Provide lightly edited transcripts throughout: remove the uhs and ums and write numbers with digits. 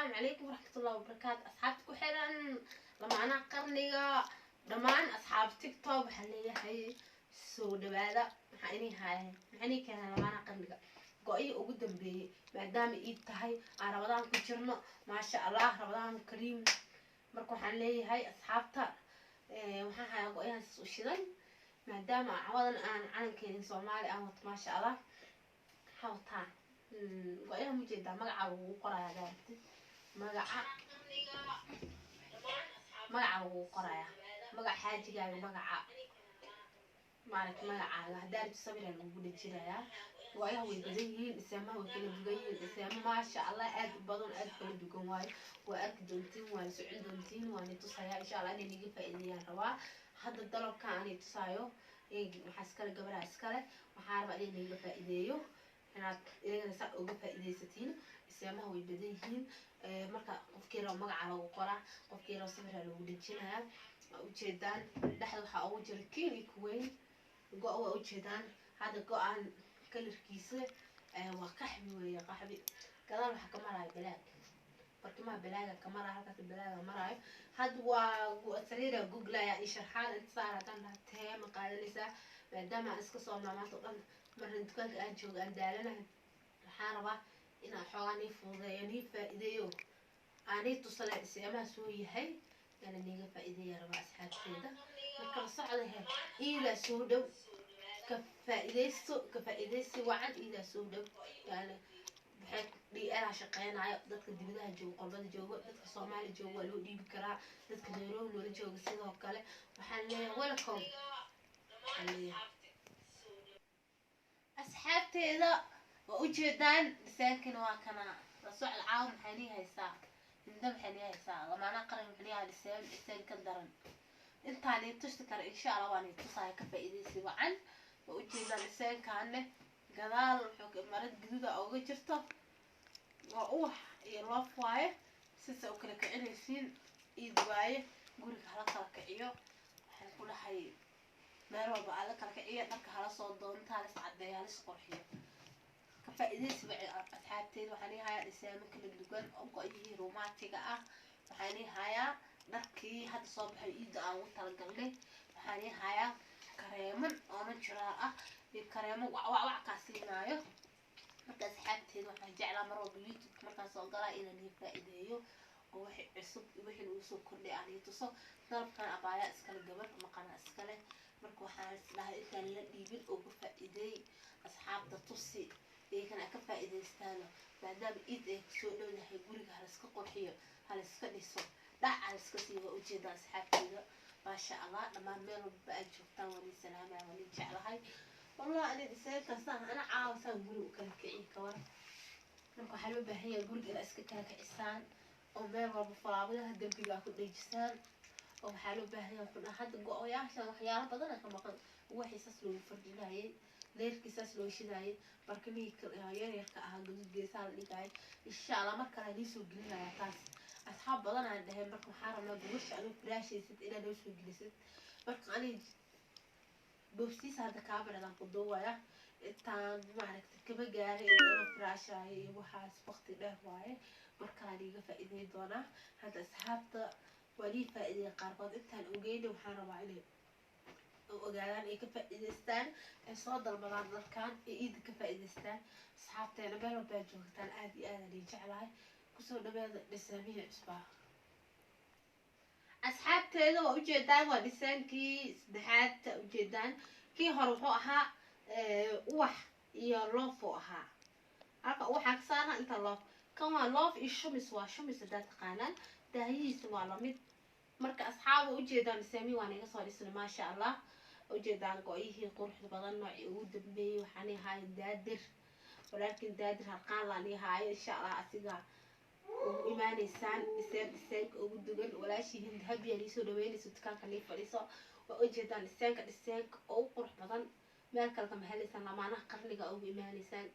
Asalaamu calaykum waraxmatullahi wabarakaatu. Asxaabta ku xiran lamaanaha qarniga, dhammaan asxaab TikTok, waxaan leeyahay soo dhawaada. Maxaa inii haaya? Maxaa inii keenay lamaanaha qarniga? Go-iyo ugu dambeeyey, maadaama iid tahay, aan Rabadaan ku jirno. Maasha Allah, Rabadaan kariim. Marka waxaan leeyahay asxaabta, waxaan hayaa go-yahan u shidan, maadaama cawadan aan calankeedin Soomaali aan wato. Maasha Allah, maxaa wataa go-yaha mujeedaa? Magaca lagugu qoraya daaragtid, magaca lagugu qoraya, magaca xaajigaaga, magaca maaragta, magacaaga haddaa rabtid sawira lagugu dhejinayaa. Go-yaha way badan yihiin, dhiseemaha way kala dugan yihiin. Dhiseemo maasha Allah aad u badan, aad u kala dugan waayo. Waa arki doontiin, waana socon doontiin, waana tusayaa insha Allah. Inay niga faa'iideeyaan rabaa. Hadda dalabka aanay tusaayo waxaa iskale gabadha iskale. Waxaa rabaa inay niga faa'iideeyo, inaad iyagana saa uga faa'iidaysatiin. Dhiseemaha way badan yihiin. Marka qofkii rabo magaca lagu qoraa, qofkii rabo sawira lagu dhejinayaa. Waa ujeedaan, dhexda waxaa ugu jira king iyo queen go-. Waa ujeedaan, hadda go-aan kalarkiisa waa qaxwi weeye, qaxwi. Gadaal waxaa ka maraayo balaag, barkimaha balaaga ka maraayo, halkaas balaaga maraayo. Hadda waa sariira googlaya iyo sharxaad inta saar haddaan dhaha teema qaadanaysaa, maadaama aan iska soomnaa maanta o dhan, marna dukaanka aan joogo aan daalanahay. Waxaan rabaa inaan xoogaa nii fududeeyo, nii faa'iideeyo, aanay tusale dhiseemaha soo yahay, yaana niiga faa'iideeya rabaa asxaabteeda. Marka la socda he, iidaa soo dhow, ka faa'iidaysto, ka faa'iidaysi wacan. Iidaa soo dhow, yani waxay dhi-aa shaqeynayo dadka dibadaha jooga, qolbada joogo, dadka Soomaali jooga waa loo dhiibi karaa, dadka Nairobi noola jooga sidoo kale. Waxaan leeyahay welcome, waxaan leeyahay asxaabteeda. Waa ujeedaan, dhisaankina waa kana. La socda caawa. Maxay nii haysaa hinda? Maxay nii haysaa lamaanaha qaran? Maxay nii haysaa dhisaan, dhisaan ka daran intaan nii tusti kara insha Allah waa nii tusaya. Ka faa'iidaysi wacan. Waa ujeedaan, dhisaankaane gadaal wuxuu marad gududa uga jirto, waa uwax iyo loof waaye. Sisa u kala kicinaysiin, iid waaye, guriga hala kala kiciyo. Waxaan ku dhahay meel walba ala kala kiciyo, dharka hala soo doonta, halis caddeeyo, halis qurxiyo. Ka faa'iidaysi asxaabteeda. Waxaan ii hayaa dhisaamo kala duwan oo go-yihii romantiga ah. Waxaan ii hayaa dharkii hadda soo baxay, iidda aan ugu talagalnay. Waxaan ii hayaa kareeman oo natural ah iyo kareemo wacwac kaa siinaayo. Marka asxaabteeda, waxaan jeclaa mar walba YouTube markaan soo galaa inaan ii faa'iideeyo oo wixii cusub, wixii lagu soo kordhay aan ii tuso. Dalabkan abaayaa iskale, gabar maqana iskale. Marka waxaan isdhahay intaan la dhiibin uga faa'iideey asxaabta, tusi iyagana ka faa'iidaystaano, maadaama iid ay kusoo dhowdahay. Guriga haliska qurxiyo, haliska dhiso, dhac haliska siiyo. Waa ujeedaa asxaabteeda, maasha Allah, dhammaan meel walba aad joogtaan waan ii salaamaya, waan ii jeclahay. Wallah ani dhiseenkaasaan ana caawasaan guri u kala kiciy kawar. Marka waxaa loo baahan yahay guriga inaa iska kala kicisaan oo meel walba falaabadaha derbiga ku dhejisaan, oo waxaa loo baahan yahay wuxuu dhaha hadda go-oyaashan waxyaalo badana ka maqan. Waxii saas loogu fardhinayay, leerkii saas loo shidaayay, barkimihii yaryarka ahaa gaduud geesaha la dhigayay. Insha Allah mar kale nii soo gelinaya taas. Asxaab badan aan dhahay, marka waxaa rabnaa gogosha adoo firaashaysid inaad noo soo gelisid. Marka ani boobsiis hadda kaameradan ku duubaya, intaan maaragtay kama gaaray inuu firaashayo iyo waxaas, waqti dheer waaye. Markaan iiga faa'iideyn doonaa. Hadda asxaabta waa lii faa'iideeyay qaarkood intaan ogeyna. Waxaan rabaa inay ogaadaan, ay ka faa'iideystaan, ay soo dalbadaan dalkan, ay iida ka faa'iideystaan. Asxaabteena meel walbaa joogtaan, aad iyo aad aan ii jeclahay. Kusoo dhawaada dhisaamihii cusbaa. Asxaabteeda waa ujeedaan, waa dhisaankii saddexaad ujeedaan. Kii hore wuxuu ahaa uwax iyo loof uu ahaa. Halka uwaxaa ka saarna inta loof. Kan waa loof iyo shumis, waa shumis haddaad taqaanaan. Daahihiisa waa lamid. Marka asxaab waa ujeedaan, dhisaamihii waan iga soo dhisnay, maasha Allah. Ujeedaan go-yihii quruxda badan, noocii ugu dambeeyey. Waxaan ahaay Daadir, walaalkin Daadir harqaan laan ihaayo. Insha Allah asiga ugu imaanaysaan dhiseen, dhiseenka ugu dugan. Walaashiihin Dahabiya niisoo dhaweynayso, dukaanka nii fadhiso. Waa ujeedaan dhiseenka, dhiseenka ugu qurux badan meel kale kama helaysaan, lamaanaha qarniga ugu imaanaysaan.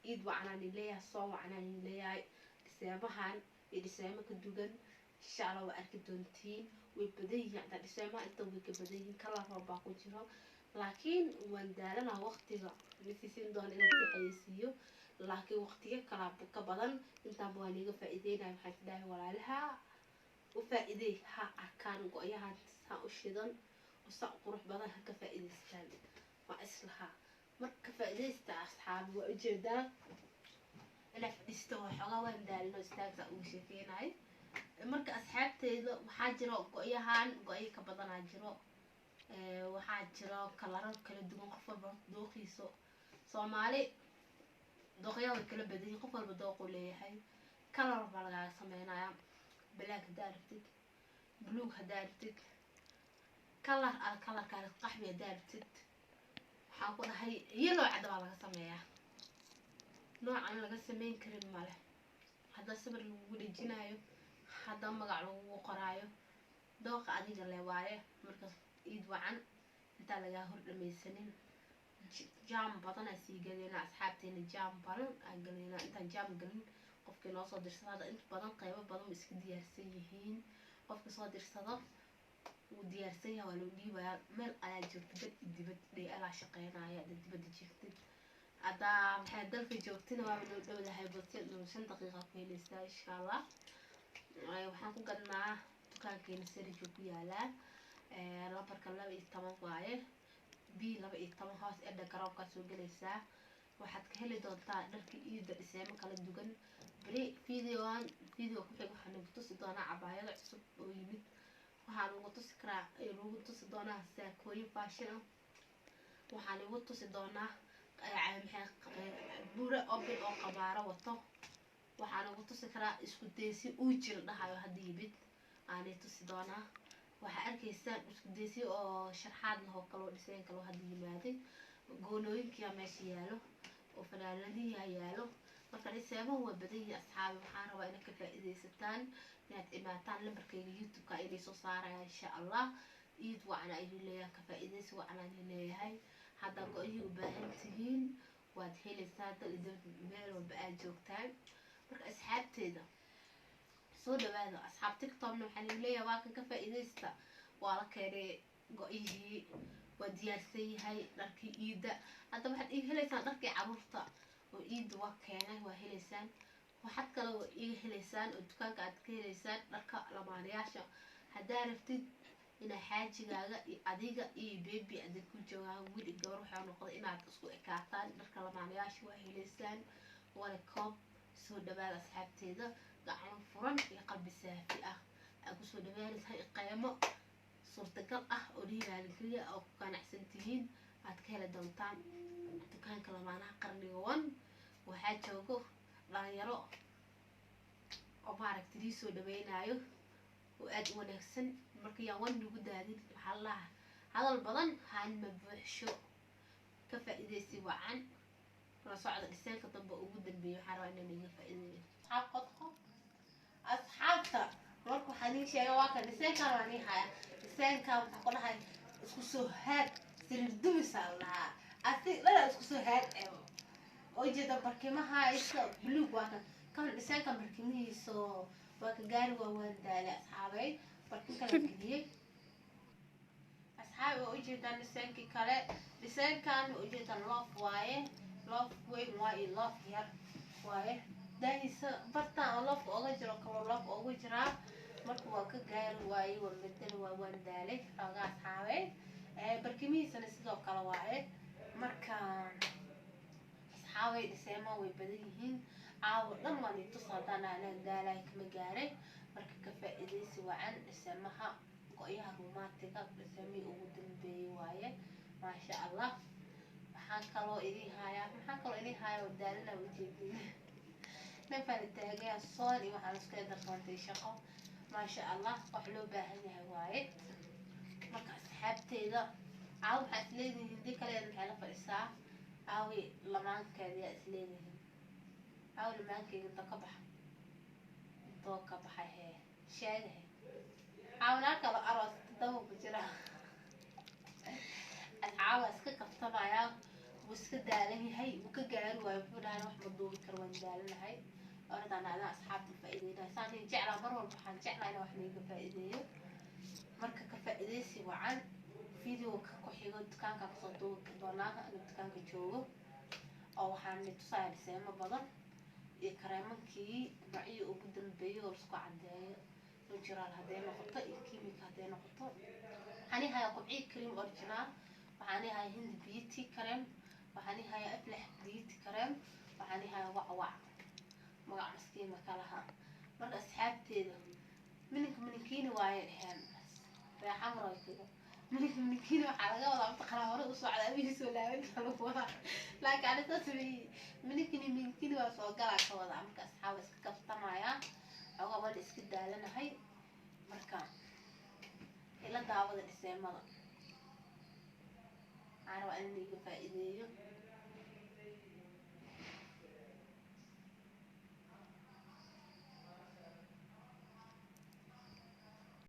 Iid wacanaan leeyahay, soo wacanaan leeyahay. Dhiseemahan iyo dhiseemo ka dugan insha Allah waa arki doontiin. Way badan yihiin hataa dhiseemaha, inta way ka badan yihiin, kala roob baa ku jiro, laakiin waan daalanaa, waqtiga ma siisin doona inaan si xayeysiiyo. Laakiin waqtiyo kalaa ka badan intaanba waa niiga faa'iideynaya. Waxaan isdhahay walaalaha u faa'iideey, ha arkaan go-yahan saa u shidan oo saa u qurux badan, ha ka faa'iideystaan waa islahaa. Marka ka faa'iideysta asxaabi. Waa ujeedaa inaa fadhiisto, waa xoogaa waan daalino istaagsa ugu sheekeynay. Marka asxaabteyda, waxaa jiro go-yahan go-yo ka badanaa jiro. Waxaa jiro kalaro kala duwan, qof walba dooqiiso. Soomaali dooqyaha way kala badan yihiin, qof walba dooquu leeyahay. Kalar baa lagaaga sameynaya, black haddaa rabtid, buluug haddaa rabtid, kalar al kalarkaa qaxwi haddaa rabtid, waxaan ku dhahay yellow cadda baa laga sameeyaa. Noocan laga sameyn karin male. Hadda sawir lagugu dhejinayo, hadda magac lagugu qoraayo, dooqa adiga le waaye. Marka iid wacan, intaan lagaa hor dhamaysanin jaam badan aa sii galeynaa asxaabteena, jaam badan aa galeynaa. Intaan jaam galin, qofkii noo soo dirsado, hadda inta badan qeybo badan way iska diyaarsan yihiin. Qofka soo dirsado wuu diyaarsan yahay, waa loo dhiibayaa. Meel ayaa joogta dad iyo dibad dheelaa shaqeynaya. Dad dibadda joogtid, haddaa maxay dalka joogtina, waaba noo dhowdahay, balse 5 daqiiqa ku heleysaa insha Allah. Waxaan ku gadnaa dukaankeena Sariju ku yaalaa, lambarka 12 waaye, B 12 hoos edha garoonkaa soo gelaysaa. Waxaad ka heli doontaa dharka iida dhiseemo kala duwan. Beri videoan video ku xig waxaa nagu tusi doonaa cabaayado cusub oo yimid. Waxaa lagu tusi karaa, lagu tusi doonaa saakooyin fashion ah. Waxaa lagu tusi doonaa maxay bure open oo qabaaro wato. Waxaa lagu tusi karaa isku daysi uu jira dhahayo hadda yimid aanay tusi doonaa. Waxaa arkaysaan isku daysi oo sharxaad leh oo kaloo dhiseen kaloo hadda yimaaday. Goonooyinkiyaa meesha yaalo oo fanaanadihiyaa yaalo. Marka dhiseemahu waa badan yihiin asxaabi. Waxaan rabaa inaad ka faa'iidaysataan, inaad imaataan. Lambarkayga YouTube-ka inay soo saaraya insha Allah. Iid wacan ayuu leeyahay, ka faa'iidaysi wacan ayuu leeyahay. Haddaa go-yihii u baahan tihiin, waad helaysaa dal iyo dibad meel walba aad joogtaan. Marka asxaabteeda soo dhawaada. Asxaab TikTokna waxaan idin leeyahay waa kan, ka faa'iidaysta. Waa la keenay go-yihii, waa diyaarsan yahay dharkii iida. Hadda waxaad ii heleysaan dharkii caruurta oo iida waa keenay, waa heleysaan. Waxaad kale oo iga heleysaan oo dukaanka aad ka heleysaan dharka lamaanayaasha. Haddaa rabtid inaa xaajigaaga iyo adiga iyo baby adig ku joogaan, wiil iyo gabar waxaa noqda inaad isku ekaataan, dharka lamaanayaasha waa heleysaan. Welcome, soo dhawaada asxaabteeda. Gacmo furan iyo qalbi saafi ah aa kusoo dhawaanaysaa. Qiimo suurtagal ah oo dhiiraalin keliya oo ku qanacsan tihiin aad ka heli doontaan dukaanka Lamaanaha Qarniga One. Waxaa joogo dhalinyaro oo maaragtay lii soo dhaweynayo oo aada u wanaagsan. Marka yaan wan lagu daadin, waxaa la lahaa hadal badan haan ma buuxsho. Ka faa'iidaysi wacan, la socda dhiseenka dambe ugu dambeeya. Waxaa rabaa inaan iga faa'iideeyo asxaab qodqo asxaabta. Marka waxaan ii sheegay waa kan dhiseenkan waan ii haya. Dhiseenkan waxaa ku dhahay isku soo haad, sariir dumisaa la dhahaa, asi dhala isku soo haad eebo oo jeeda. Barkimaha iska buluug waa kan, kan dhiseenkan barkimihiisa waa ka gaari, waa waan daalay asxaabay, barkin kala geliyey asxaabi. Waa ujeedaan dhiseenkii kale. Dhiseenkan waa ujeedaan, loof waaye, loof weyn waaye iyo loof yar waaye. Daahiisa bartaan oo loofka oga jiro kaloo loof ogu jiraa. Marka waa ka gaari waaye, waa bedeli waa, waan daalay xoogaa asxaabay. Barkimihiisana sidoo kale waaye. Marka asxaabay, dhiseema way badan yihiin. Caawo dhan waan itus haddaan anaa daalay kama gaaray. Marka ka faa'iidaysi wacan. Dhiseemaha go-yaha rumaatiga dhiseemihii ugu dambeeyey waaye, maasha Allah. Maxaan kaloo idin hayaa? Maxaan kaloo idin hayaa oo daalina ujeedin? Nafaa la taagaya soon iyo waxaan iska darsontay shaqo, maasha Allah, wax loo baahan yahay waaye. Marka asxaabteyda, caawo waxaa isleedihiin dii kaleeda maxay la fadhisaa? Caawi lamaankeeda yaa isleedihiin? Caawi lamaankeyga intoo ka baxa, intoo ka baxay hee sheegahe. Caawinaa kalo aroos todoba ku jira. Asxaaba iska kaftamayaa, wuu iska daalan yahay, wuu ka gaari waayo. Wuxuu dhahay wax ma duubi karo, waan daalanahay. Oradaan adaan asxaabta faa'iideynaya saan jeclaa. Mar walba waxaan jeclaa inaan wax niiga faa'iideeyo. Marka ka faa'iidaysi wacan. Video ka ku xigo dukaanka kasoo duubi doonaa, inuu dukaanka joogo. Oo waxaan tusaya dhiseemo badan iyo kareemankii noocyo ugu dambeeyay oo laisku caddeeyo, natural hadday noqoto iyo kiimika hadday noqoto. Waxaan ii hayaa Qubciye cream original, waxaan ii hayaa Hindi Beauty cream, waxaan ii hayaa Aflax Beauty cream, waxaan ii hayaa Wacwac, magac maskiima kalaha. Marka asxaabteeda, mininka mininkiini waaye dheheen reexamroykiga. Mininka mininkiini waxaa laga wadaa mataqanaa hore u socda, abihiisoo laaban lagu wadaa, laakiin ani saas weeye, mininkini mininkiini waa soo galaa ka wadaa. Marka asxaaba, iska kaftamayaa, xoogaa waan iska daalanahay. Marka ila daawada dhiseemada, waxaan rabaa in iga faa'iideeyo.